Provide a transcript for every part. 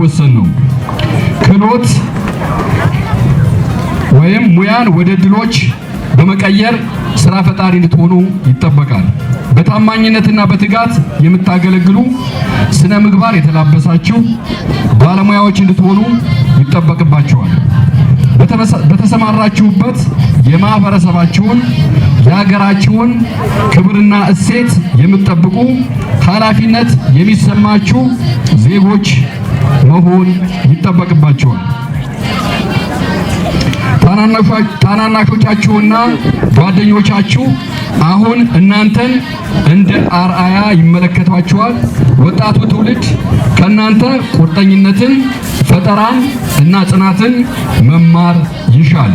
የሚወሰን ነው። ክህሎት ወይም ሙያን ወደ እድሎች በመቀየር ስራ ፈጣሪ እንድትሆኑ ይጠበቃል። በታማኝነትና በትጋት የምታገለግሉ፣ ስነ ምግባር የተላበሳችሁ ባለሙያዎች እንድትሆኑ ይጠበቅባችኋል። በተሰማራችሁበት የማህበረሰባችሁን፣ የሀገራችሁን ክብርና እሴት የምትጠብቁ፣ ኃላፊነት የሚሰማችሁ ዜጎች መሆን ይጠበቅባችኋል። ታናናሾቻችሁና ጓደኞቻችሁ አሁን እናንተን እንደ አርአያ ይመለከቷችኋል። ወጣቱ ትውልድ ከእናንተ ቁርጠኝነትን፣ ፈጠራን እና ጽናትን መማር ይሻል።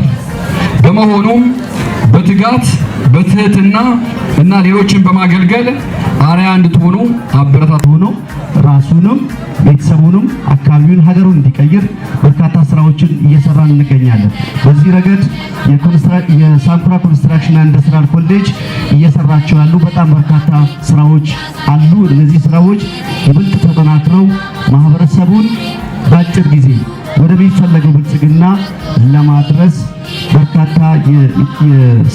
በመሆኑም በትጋት፣ በትህትና እና ሌሎችን በማገልገል አርአያ እንድትሆኑ አበረታቱ። ሆኖ ራሱንም፣ ቤተሰቡንም፣ አካባቢውን፣ ሀገሩን እንዲቀይር በርካታ ስራዎችን እየሰራን እንገኛለን። በዚህ ረገድ የሳንኩራ ኮንስትራክሽን ኢንዱስትሪያል ኮሌጅ እየሰራቸው ያሉ በጣም በርካታ ስራዎች አሉ። እነዚህ ስራዎች ይበልጥ ተጠናክረው ማህበረሰቡን በአጭር ጊዜ ወደሚፈለገው ብልጽግና ለማድረስ በርካታ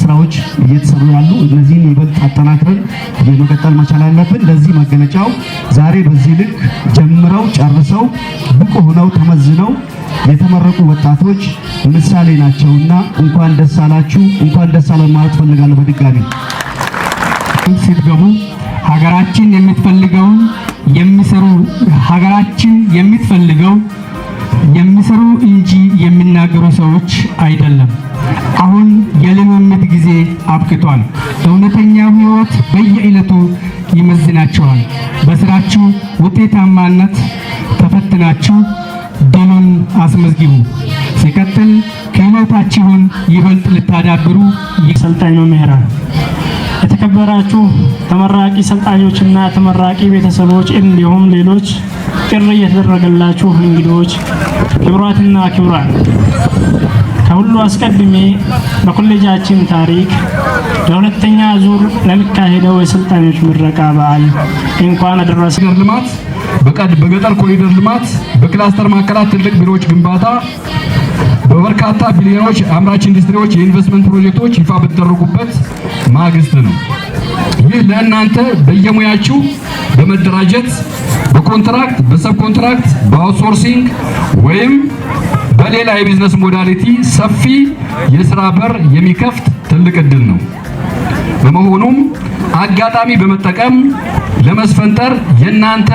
ስራዎች እየተሰሩ ያሉ፣ እነዚህን ይበልጥ አጠናክረን የመቀጠል መቻል አለብን። ለዚህ መገለጫው ዛሬ በዚህ ልክ ጀምረው ጨርሰው ብቁ ሆነው ተመዝነው የተመረቁ ወጣቶች ምሳሌ ናቸውና እንኳን ደስ አላችሁ፣ እንኳን ደስ አለን ማለት ፈልጋለሁ። በድጋሚ ስትገቡ ሀገራችን የምትፈልገውን የሚሰሩ፣ ሀገራችን የምትፈልገው የሚሰሩ እንጂ የሚናገሩ ሰዎች አይደለም። አሁን የልምምድ ጊዜ አብቅቷል። እውነተኛው ሕይወት በየዕለቱ ይመዝናችኋል። በስራችሁ ውጤታማነት ተፈትናችሁ ድሉን አስመዝግቡ። ሲቀጥል ክህሎታችሁን ይበልጥ ልታዳብሩ ሰልጣኝ መምህራን፣ የተከበራችሁ ተመራቂ ሰልጣኞችና ተመራቂ ቤተሰቦች፣ እንዲሁም ሌሎች ጥሪ የተደረገላችሁ እንግዶች፣ ክቡራትና ክቡራን፣ ከሁሉ አስቀድሜ በኮሌጃችን ታሪክ ለሁለተኛ ዙር ለሚካሄደው የሰልጣኞች ምረቃ በዓል እንኳን አደረሰ ልማት፣ በገጠር ኮሪደር ልማት፣ በክላስተር ማዕከላት ትልቅ ቢሮዎች ግንባታ፣ በበርካታ ቢሊዮኖች አምራች ኢንዱስትሪዎች የኢንቨስትመንት ፕሮጀክቶች ይፋ በተደረጉበት ማግስት ነው። ይህ ለእናንተ በየሙያችሁ በመደራጀት በ contract፣ በ subcontract፣ በ outsourcing ወይም በሌላ የ business modality ሰፊ የስራ በር የሚከፍት ትልቅ እድል ነው። በመሆኑም አጋጣሚ በመጠቀም ለመስፈንጠር የእናንተ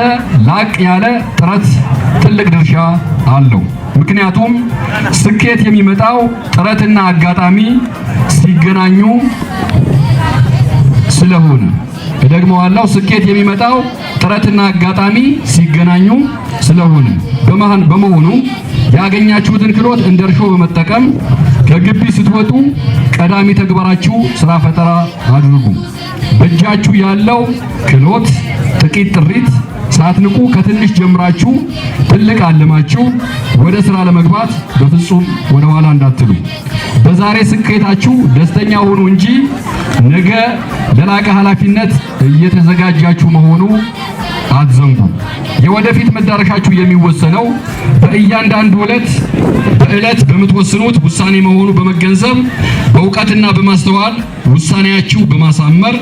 ላቅ ያለ ጥረት ትልቅ ድርሻ አለው። ምክንያቱም ስኬት የሚመጣው ጥረትና አጋጣሚ ሲገናኙ ስለሆነ። እደግመዋለሁ፣ ስኬት የሚመጣው ጥረትና አጋጣሚ ሲገናኙ ስለሆነ። በመሆኑ ያገኛችሁትን ክህሎት እንደ እርሾ በመጠቀም ከግቢ ስትወጡ ቀዳሚ ተግባራችሁ ስራ ፈጠራ አድርጉ። በእጃችሁ ያለው ክህሎት፣ ጥቂት ጥሪት ሳትንቁ ከትንሽ ጀምራችሁ ትልቅ አልማችሁ ወደ ስራ ለመግባት በፍጹም ወደ ኋላ እንዳትሉ። በዛሬ ስኬታችሁ ደስተኛ ሁኑ እንጂ ነገ ለላቀ ኃላፊነት እየተዘጋጃችሁ መሆኑ አትዘንጉ። የወደፊት መዳረሻችሁ የሚወሰነው በእያንዳንዱ ዕለት በዕለት በምትወስኑት ውሳኔ መሆኑ በመገንዘብ በእውቀትና በማስተዋል ውሳኔያችሁ በማሳመር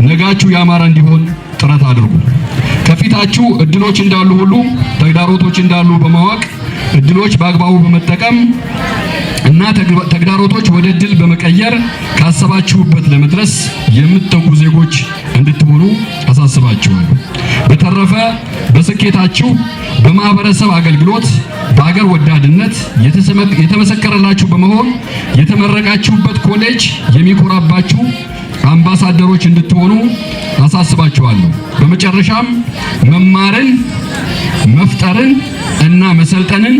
ነጋችሁ ያማረ እንዲሆን ጥረት አድርጉ። ከፊታችሁ እድሎች እንዳሉ ሁሉ ተግዳሮቶች እንዳሉ በማወቅ፣ እድሎች በአግባቡ በመጠቀም እና ተግዳሮቶች ወደ እድል በመቀየር ካሰባችሁበት ለመድረስ የምትተጉ ዜጎች እንድትሆኑ አሳስባችኋለሁ። በተረፈ በስኬታችሁ፣ በማህበረሰብ አገልግሎት፣ በአገር ወዳድነት የተመሰከረላችሁ በመሆን የተመረቃችሁበት ኮሌጅ የሚኮራባችሁ አምባሳደሮች እንድትሆኑ አሳስባችኋለሁ። በመጨረሻም መማርን፣ መፍጠርን እና መሰልጠንን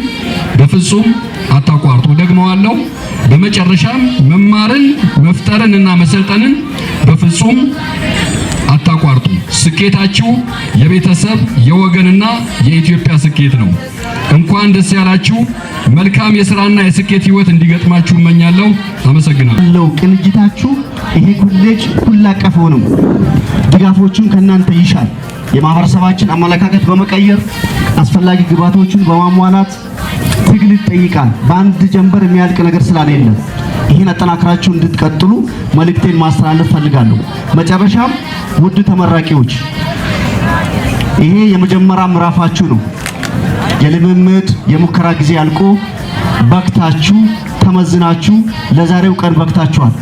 በፍጹም አታቋርጡ። ደግመዋለሁ። በመጨረሻም መማርን፣ መፍጠርን እና መሰልጠንን በፍጹም አታቋርጡ። ስኬታችሁ የቤተሰብ፣ የወገንና የኢትዮጵያ ስኬት ነው። እንኳን ደስ ያላችሁ። መልካም የስራና የስኬት ህይወት እንዲገጥማችሁ እመኛለሁ። አመሰግናለሁ። ያለው ቅንጅታችሁ ይሄ ኮሌጅ ሁሉ አቀፍ ሆነው ድጋፎችን ከእናንተ ይሻል። የማህበረሰባችን አመለካከት በመቀየር፣ አስፈላጊ ግብዓቶችን በማሟላት ትግል ይጠይቃል። በአንድ ጀንበር የሚያልቅ ነገር ስላሌለ ይህን አጠናክራችሁ እንድትቀጥሉ መልእክቴን ማስተላለፍ ፈልጋለሁ። መጨረሻም ውድ ተመራቂዎች፣ ይሄ የመጀመሪያ ምዕራፋችሁ ነው። የልምምድ የሙከራ ጊዜ አልቆ በቅታችሁ፣ ተመዝናችሁ ለዛሬው ቀን በቅታችኋል።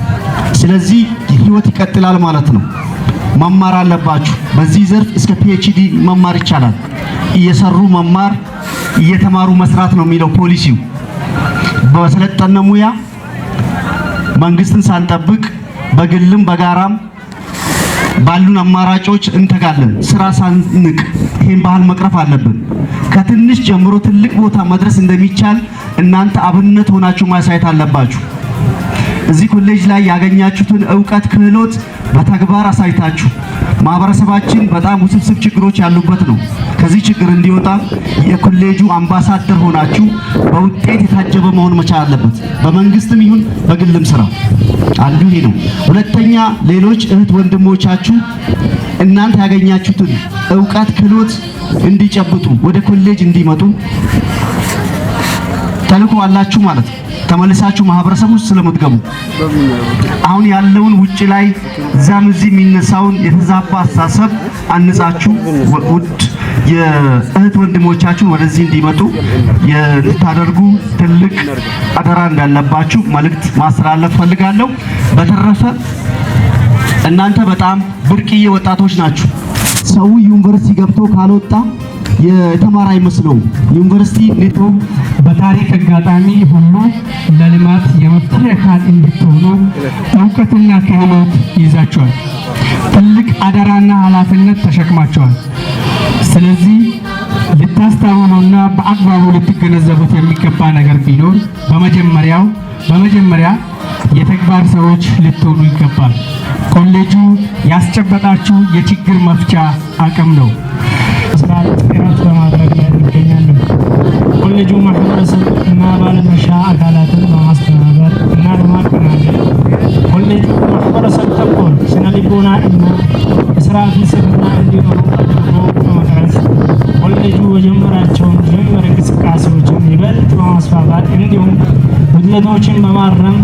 ስለዚህ ህይወት ይቀጥላል ማለት ነው። መማር አለባችሁ። በዚህ ዘርፍ እስከ PhD መማር ይቻላል። እየሰሩ መማር፣ እየተማሩ መስራት ነው የሚለው ፖሊሲው። በሰለጠነ ሙያ መንግስትን ሳንጠብቅ በግልም በጋራም ባሉን አማራጮች እንተጋለን። ስራ ሳንንቅ ይሄን ባህል መቅረፍ አለብን። ከትንሽ ጀምሮ ትልቅ ቦታ መድረስ እንደሚቻል እናንተ አብነት ሆናችሁ ማሳየት አለባችሁ። እዚህ ኮሌጅ ላይ ያገኛችሁትን እውቀት፣ ክህሎት በተግባር አሳይታችሁ ማህበረሰባችን በጣም ውስብስብ ችግሮች ያሉበት ነው። ከዚህ ችግር እንዲወጣ የኮሌጁ አምባሳደር ሆናችሁ በውጤት የታጀበ መሆን መቻል አለበት። በመንግስትም ይሁን በግልም ስራ አንዱ ይሄ ነው። ሁለተኛ፣ ሌሎች እህት ወንድሞቻችሁ እናንተ ያገኛችሁትን እውቀት፣ ክህሎት እንዲጨብጡ፣ ወደ ኮሌጅ እንዲመጡ ተልእኮ አላችሁ ማለት ነው። ተመልሳችሁ ማህበረሰቡ ውስጥ ስለምትገቡ አሁን ያለውን ውጭ ላይ እዛም እዚህ የሚነሳውን የተዛባ አስተሳሰብ አንጻችሁ ውድ የእህት ወንድሞቻችሁን ወደዚህ እንዲመጡ እንድታደርጉ ትልቅ አደራ እንዳለባችሁ መልእክት ማስተላለፍ ፈልጋለሁ። በተረፈ እናንተ በጣም ብርቅዬ ወጣቶች ናችሁ። ሰው ዩኒቨርሲቲ ገብቶ ካልወጣ የተማረ አይመስለውም። ዩኒቨርሲቲ ኔቶ በታሪክ አጋጣሚ ሁሉ ለልማት የመፍትሄ አካል እንድትሆኑ እውቀትና ክህሎት ይዛችኋል። ትልቅ አደራና ኃላፊነት ተሸክማችኋል። ስለዚህ ልታስተውሉና በአግባቡ ልትገነዘቡት የሚገባ ነገር ቢኖር በመጀመሪያ የተግባር ሰዎች ልትሆኑ ይገባል። ኮሌጁ ያስጨበጣችሁ የችግር መፍቻ አቅም ነው። ስራት ጥረት በማድረግ ላይ እንገኛለን። ኮሌጁ ማህበረሰብ እና ባለድርሻ አካላትን በማስተባበር እና በማቀናጀት ኮሌጁ ማህበረሰብ ተኮር ስነ ልቦና እና የስራ ፍልስፍና እንዲኖረው አድርጎ በመቅረጽ፣ ኮሌጁ የጀመራቸውን ጅምር እንቅስቃሴዎችን ይበልጥ በማስፋፋት እንዲሁም ጉድለቶችን በማረም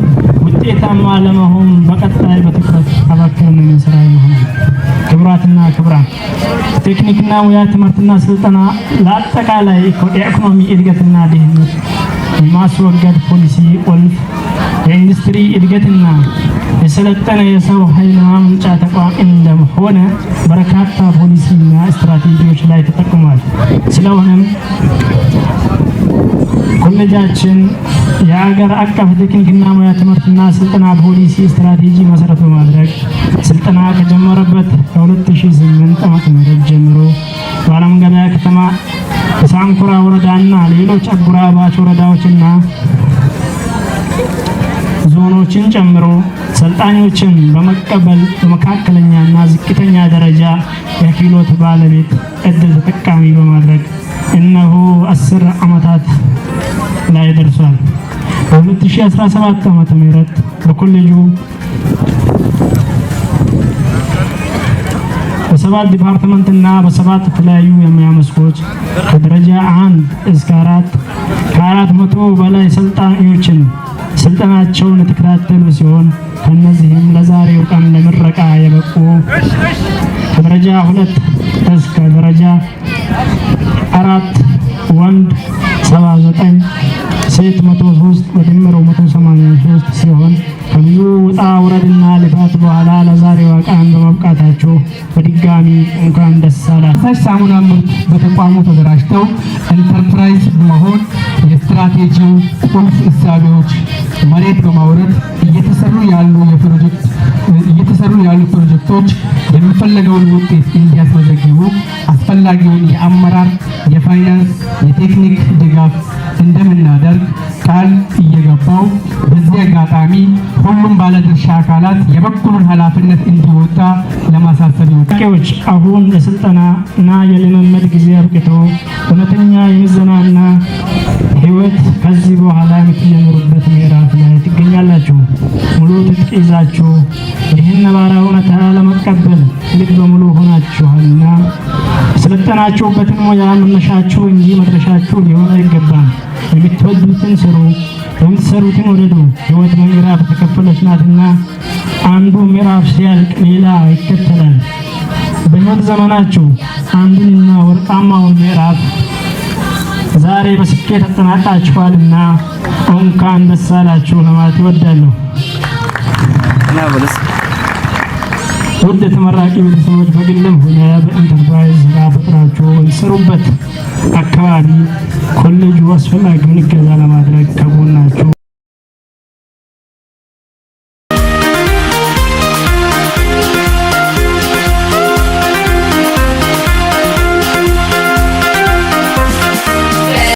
ውጤታማ ለመሆን በቀጣይ በትኩረት አበክረን የምንሰራ ይሆናል። ክቡራትና ክቡራን፣ ቴክኒክና ሙያ ትምህርትና ስልጠና ለአጠቃላይ የኢኮኖሚ እድገትና ድህነት የማስወገድ ፖሊሲ ቁልፍ፣ የኢንዱስትሪ እድገትና የሰለጠነ የሰው ኃይል ማምንጫ ተቋም እንደሆነ በርካታ ፖሊሲና ስትራቴጂዎች ላይ ተጠቅሟል። ስለሆነም ኮሌጃችን የአገር አቀፍ ቴክኒክና ሙያ ትምህርትና ስልጠና ፖሊሲ ስትራቴጂ መሰረት በማድረግ ስልጠና ከጀመረበት ከ2008 ዓ.ም ጀምሮ በዓለም ገበያ ከተማ፣ በሳንኩራ ወረዳና ሌሎች አጎራባች ወረዳዎችና ዞኖችን ጨምሮ ሰልጣኞችን በመቀበል በመካከለኛና ዝቅተኛ ደረጃ የክህሎት ባለቤት እድል ተጠቃሚ በማድረግ እነሆ 10 ዓመታት ላይ ደርሷል። በ2017 ዓ.ም በኮሌጁ በሰባት department እና በሰባት የተለያዩ የሙያ መስኮች ከደረጃ 1 እስከ 4 ከ400 በላይ ሰልጣኞችን ስልጠናቸውን የተከታተሉ ሲሆን፣ ከእነዚህም ለዛሬው ቀን ለምረቃ የበቁ ከደረጃ 2 እስከ ደረጃ 4 ወንድ 79፣ ሴት 103፣ በድምሩ 183 ሲሆን፣ ከብዙ ውጣ ውረድና ልፋት በኋላ ለዛሬዋ ቀን በመብቃታችሁ በድጋሚ እንኳን ደስ አላችሁ። ፈሳሽ ሳሙና ምርት በተቋሙ ተደራጅተው ኢንተርፕራይዝ በመሆን የስትራቴጂው ቁልፍ እሳቤዎች መሬት በማውረድ እየተሰሩ ያሉ ፕሮጀክቶች የሚፈለገውን ውጤት እንዲያስመዘግቡ አስፈላጊውን የአመራር፣ የፋይናንስ፣ የቴክኒክ ድጋፍ እንደምናደርግ ቃል እየገባው፣ በዚህ አጋጣሚ ሁሉም ባለድርሻ አካላት የበኩሉን ኃላፊነት እንዲወጣ ለማሳሰብ ይወጣል። ተመራቂዎች፣ አሁን የስልጠና እና የልምምድ ጊዜ አብቅቶ እውነተኛ የምዘናና ህይወት ከዚህ በኋላ የምትጀምሩበት ምዕራፍ ላይ ትገኛላችሁ። ሙሉ ትጥቅ ይዛችሁ ይህን ነባራዊ እውነታ ለመቀበል ልበ ሙሉ ሆናችኋልና። ሙያ መነሻችሁ እንጂ መድረሻችሁ ሊሆን አይገባም። የምትወዱትን ስሩ፣ የምትሰሩትን ውደዱ። ሕይወት በምዕራፍ የተከፈለች ናትና አንዱ ምዕራፍ ሲያልቅ ሌላ ይከተላል። በሕይወት ዘመናችሁ አንዱንና ወርቃማውን ምዕራፍ ዛሬ በስኬት አጠናቃችኋልና እንኳን ደስ አላችሁ ለማለት እወዳለሁ። ውድ ተመራቂ ቤተሰቦች፣ በግልም ሆነ በኢንተርፕራይዝ ስራ ፈጥራችሁ በምትሰሩበት አካባቢ ኮሌጁ አስፈላጊውን እገዛ ለማድረግ ከጎናችሁ